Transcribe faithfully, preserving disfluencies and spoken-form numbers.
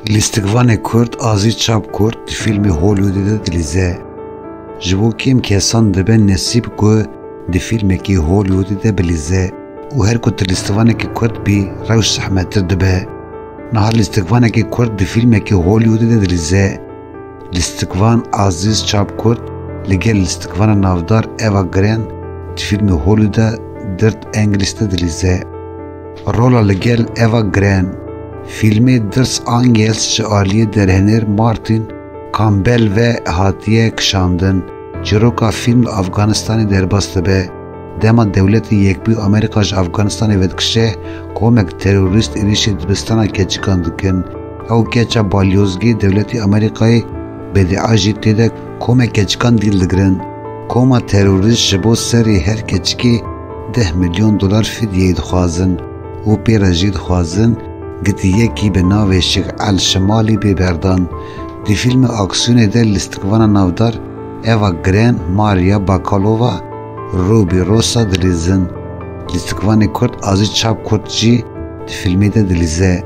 Lîstikvanê Kurd Azîz Çapkurt di fîlmê Hollywoodê de dilîze. Ji bo kêm kesan dibe nesîb ku di fîlmekî Hollywoodê de bilîze û her ku tu lîstikvanekî Kurd bî, rewş zehmettir dibe. Niha lîstikvanekî Kurd di fîlmekî Hollywoodê de dilîze. Lîstikvan Azîz Çapkurt li gel lîstikvana navdar Eva Green di fîlmê Hollywoodê Dirt Angels de dilîze. Rola li gel Eva Green. Fîlmê Dirt Angels ji aliyê derhêner Martin Campbell ve hatiye kişandin. Çîroka fîlm li Afganistanê derbas dibe. Dema Dewletê Yekbûyî Amerîka ji Afganistanê vedikişe, komek terorîst êrîşê dibistana keçikan dikin. Ew keça balyozgê Dewletê Amerîkayê B D A jî tê de komek keçikan dîl digirin. Koma terorîst ji bo serê her keçikê deh milyon dolar fidyeyê dixwazin û pê re jî dixwazin gitiyekî bi navê Şêx El Şimalî bê berdan. Di fîlmê aksiyonê de lîstikvana navdar Eva Green, Maria Bakalova, Ruby Rosa dilîzin. Lîstikvanê Kurd Azîz Çapkurt jî di fîlmê de dilîze.